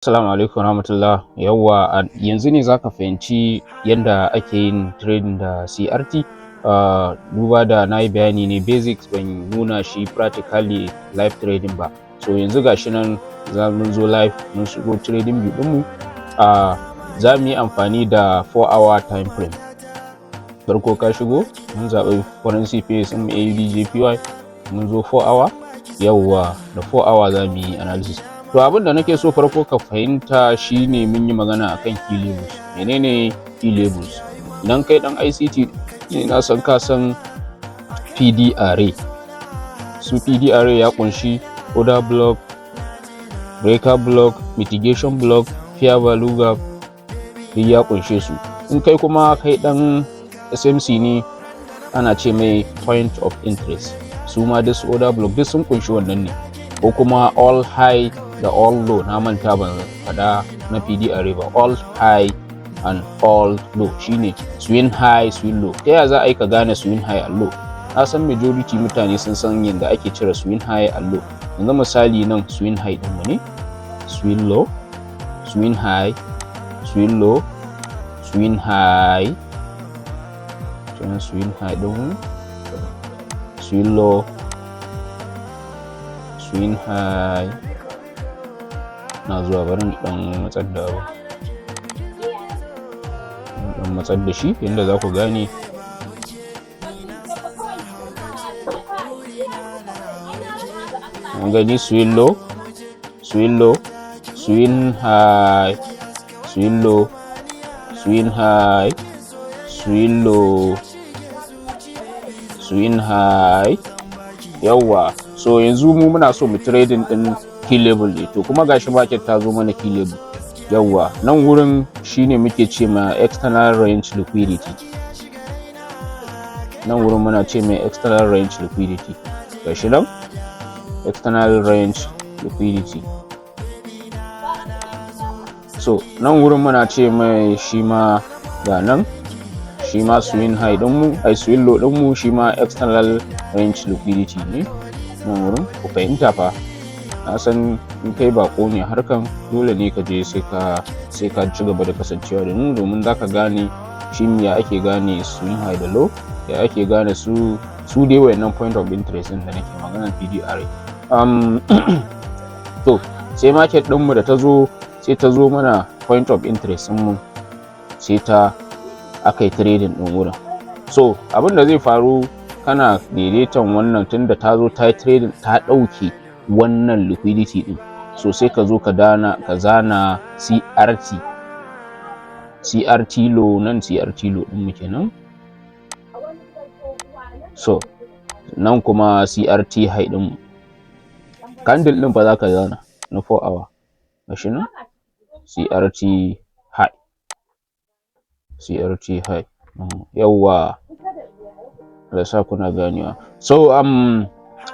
Assalamu alaikum warahmatullah. Yawwa, yanzu ne zaka fahimci yadda ake yin trading da CRT. Duba da na yi bayani ne basics, ban nuna shi practically live trading ba. So yanzu gashi nan za mun zo live, mun shigo trading view ɗinmu. Za mu yi amfani da 4 hour time frame. Farko ka shigo, mun zaɓi currency pairs ɗin AUD JPY, mun zo 4 hour. Yawwa, da 4 hour za mu yi analysis. To, abin da nake so farko ka fahimta shine mun yi magana akan key levels. Menene key levels? Idan kai dan ICT ne, na san ka san PD array. Su PD array ya kunshi order block, breaker block, mitigation block, fair value gap, duk ya kunshe su. In kai kuma kai dan SMC ne, ana ce mai point of interest. Su ma duk order block duk sun kunshi wannan ne, ko kuma old high da old low. Na manta ban faɗa na PD array ba. Old high and old low shine swing high, swing low. Ta yaya za a yi ka gane swing high and low? Na san majority mutane sun san yadda ake cire swing high and low. Yanzu misali, nan swing high ɗinmu ne, swing low, swing high, swing low, swing high, swing high ɗinmu, swing low, swing high. Na zuwa, barin dan matsar da abu, dan matsar da shi yadda za ku gane. Mun gani, swing low, swing low, swing high, swing low, swing high, swing low, swing high. Yawwa, so yanzu mu muna so mu trading din key level ne. To, kuma gashi market ta zo mana key level. Yawwa, nan wurin shine muke ce ma external range liquidity. Nan wurin muna ce mai external range liquidity. Gashi nan, external range liquidity. So nan wurin muna ce mai shi ma, ga nan shi ma swing high dinmu, ai swing low dinmu, shi ma external range liquidity ne nan wurin. Ku fahimta fa, na san in kai bako ne harkan, dole ne ka je sai ka ci gaba da kasancewa da mu, domin za ka gane shi ya ake gane swing high da low, ya ake gane su dai wayannan point of interest din da nake magana, PD array. To, sai market ɗinmu da ta zo, sai ta zo mana point of interest mu, sai ta aka yi trading ɗin wurin. So abin da zai faru, kana daidaitan wannan, tunda ta zo ta yi trading, ta ɗauke wannan liquidity ɗin. So sai ka zo ka dana, ka zana CRT, CRT low nan, CRT low ɗin mu kenan. So nan kuma CRT high ɗin mu, candle ɗin fa za ka zana na 4 hour. Gashi nan, CRT high, CRT high. Yawwa, da sa kuna ganewa. So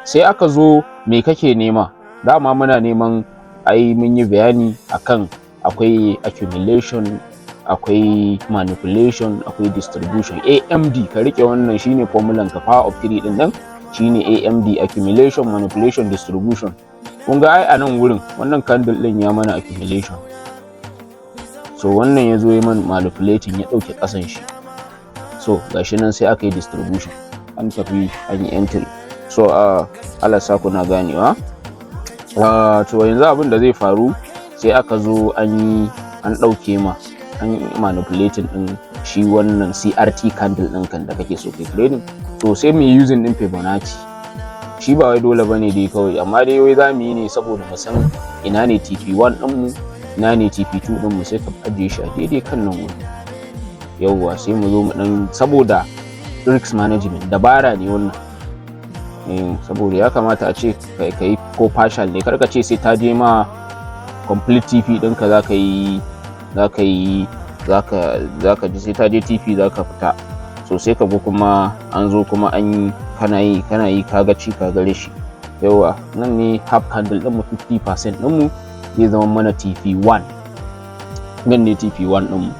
sai aka zo, me kake nema? Dama muna neman, ai mun yi bayani akan akwai accumulation, akwai manipulation, akwai distribution, AMD. Ka rike wannan, shine formulan ka, power of 3 din nan shine AMD: accumulation, manipulation, distribution. Kun ga ai a nan wurin wannan candle din ya mana accumulation. So wannan ya zo ya mana manipulating, ya ɗauke ƙasan shi. So gashi nan sai aka yi distribution, an tafi an yi entry. So Allah sa kuna ganewa. To, yanzu abin da zai faru, sai aka zo an yi, an ɗauke ma, an yi manipulating din shi wannan CRT candle ɗin kan da kake so kai trading. To, sai mu yi using din Fibonacci. Shi ba wai dole bane dai kawai, amma dai wai za mu yi ne saboda mu san ina ne TP1 ɗin mu, ina ne TP2 ɗin mu. Sai ka ajiye shi a daidai kan nan wurin. Yauwa, sai mu zo mu dan, saboda risk management, dabara ne wannan. Saboda ya kamata a ce ka yi ko partial ne, kar ka ce sai ta je ma complete TP ɗinka za ka yi za ka ji sai ta je TP za ka fita. So sai ka ga kuma an zo kuma an yi, kana yi, ka ga ci, ka ga rashi. Yawa, nan ne half candle ɗin mu, 50% ɗin mu zai zama mana TP1. Nan ne TP1 ɗin mu.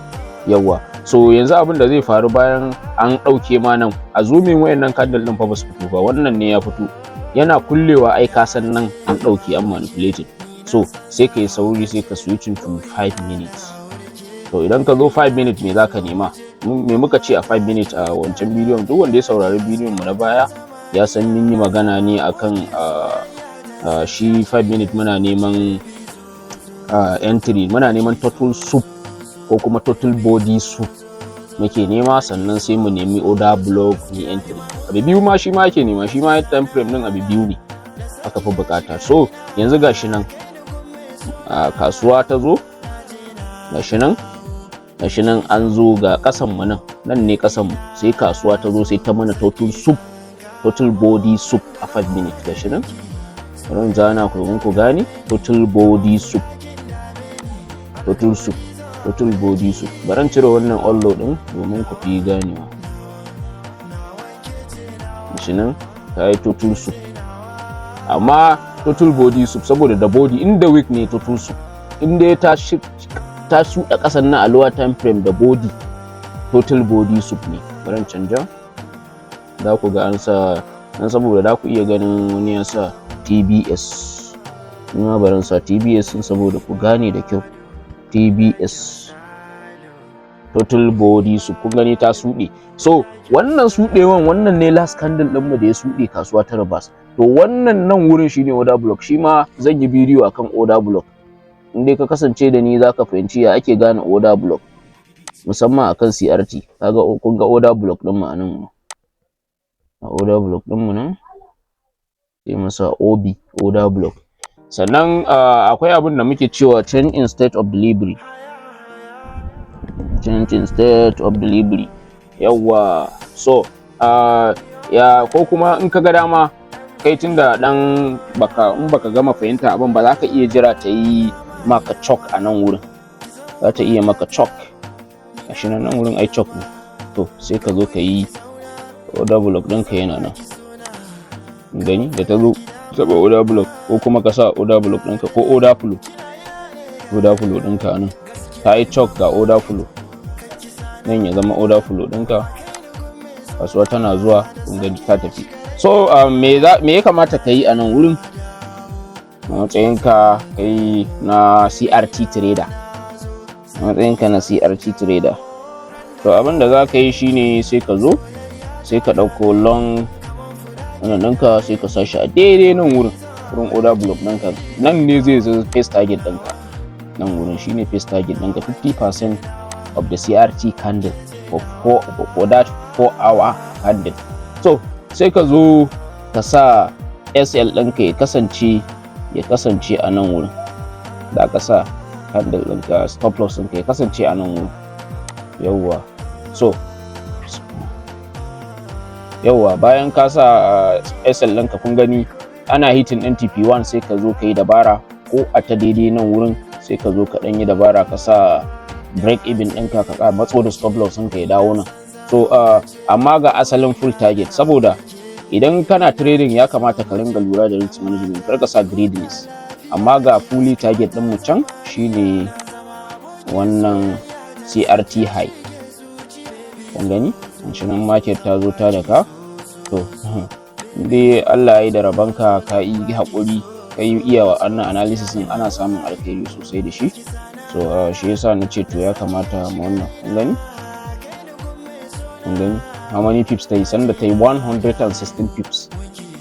Yawa, so yanzu abin da zai faru, bayan an ɗauke ma nan a zoomin, wayannan candle ɗin fa ba su fito ba, wannan ne ya fito yana kullewa. Ai ka san nan an ɗauke, an manipulating. So So sai ka yi sauri, sai ka switching to 5 minutes. To idan ka zo 5 minutes, me za ka nema? Me muka ce a 5 minutes a wancan bidiyon? Duk wanda ya saurari bidiyon mu na baya ya san mun yi magana ne akan shi 5 minute. Muna neman entry, muna neman turtle soup ko kuma turtle body soup muke nema. Sannan sai mu nemi order block ni entry. Abu biyu ma shi ma ake nema. Shi ma time frame din abu biyu ne aka fi bukata. So yanzu gashi nan kasuwa ta zo, gashi nan, gashi nan an zo ga kasan mu nan, nan ne kasan mu. Sai kasuwa ta zo, sai ta mana turtle soup, turtle body soup a 5 minutes. Gashi nan, bari zana ku domin ku gane turtle body soup, turtle soup, turtle body soup. Bari cire wannan allo din domin ku fi ganewa. Gashi nan ta yi turtle soup, amma turtle body soup saboda da body inda wick ne. Turtle soup inda ta ta shuɗa ƙasan nan a lower time frame da body, turtle body soup ne. Bari canja, za ku ga an sa dan saboda za ku iya ganin wani ya sa TBS. Ni ma bari sa TBS din saboda ku gane da kyau. TBS, turtle body soup. Kun gani, ta suɗe. So wannan suɗewan, wannan ne last candle ɗin mu da ya suɗe, kasuwa ta reverse. To wannan nan wurin shine order block. Shi ma zan yi bidiyo akan order block. In dai ka kasance da ni, zaka fahimci ya ake gane order block, musamman akan CRT. Kaga, kun ga order block ɗin mu a nan, a order block ɗin mu nan, sai mu sa OB, order block. Sannan akwai abin da muke cewa change in state of delivery, change in state of delivery. Yawwa. So ya ko kuma in ka ga dama kai, tunda dan baka, in baka gama fahimta abin ba, za ka iya jira ta yi maka CHoCH a nan wurin. Za ta iya maka CHoCH. Gashi nan, nan wurin ai CHoCH ne. To sai ka zo ka yi order block ɗinka, yana nan. Gani da ta zo taɓa order block, ko kuma ka sa order block ɗinka ko order flow, order flow ɗinka a nan. Ta yi CHoCH, ga order flow nan, ya zama order flow ɗinka. Kasuwa tana zuwa, kun ga ta tafi. So me ya kamata ka yi a nan wurin a matsayinka kai na CRT trader? A matsayinka na CRT trader, to abin da za ka yi shine sai ka zo, sai ka ɗauko long wannan ɗinka, sai ka sa shi a daidai nan wurin, wurin order block ɗinka. Nan ne zai zo first target ɗinka. Nan wurin shine first target ɗinka, 50% of the CRT candle for that 4 hour candle. So sai ka zo ka sa SL ɗinka ya kasance a nan wurin da ka sa candle ɗinka. Stop loss ɗinka ya kasance a nan wurin. Yawwa. So yawwa, bayan ka sa SL ɗinka, kun gani ana hitting ɗin TP1, sai ka zo ka yi dabara ko a ta daidai nan wurin, sai ka zo ka ɗan yi dabara ka sa break even ɗinka, ka matso da stop loss ɗinka ya dawo nan. So amma ga asalin full target, saboda idan kana trading ya kamata ka ringa lura da risk management, kar ka sa greediness. Amma ga fully target ɗin mu can, shine wannan CRT high. Kun gani shi nan, market ta zo ta daka. To dai Allah ya yi da rabanka, ka yi haƙuri, ka yi iya wannan analysis din, ana samun alkhairi sosai da shi. So shi yasa na ce to ya kamata mu wannan. Kun gani, kun gani how many pips ta yi? Sanda ta yi 116 pips,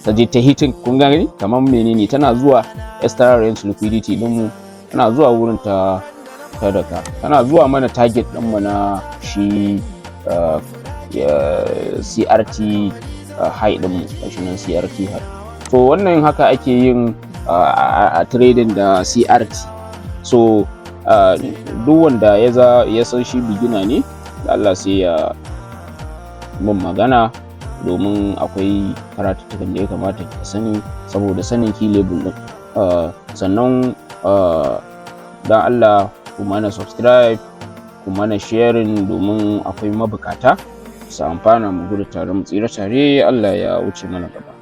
ta je ta hitting. Kun gani kamar menene? Tana zuwa extra range liquidity din mu, tana zuwa wurin ta daka, tana zuwa mana target din mu na shi CRT high din mu. Gashi nan, CRT high. So wannan haka ake yin a trading da CRT. So duk wanda ya za ya san shi beginner ne, da Allah sai ya mun magana, domin akwai karatuttukan da ya kamata ka sani saboda sanin key level din. Sannan dan Allah ku mana subscribe, ku mana sharing, domin akwai mabukata su amfana. Mu gudu tare, mu tsira tare. Allah ya wuce mana gaba.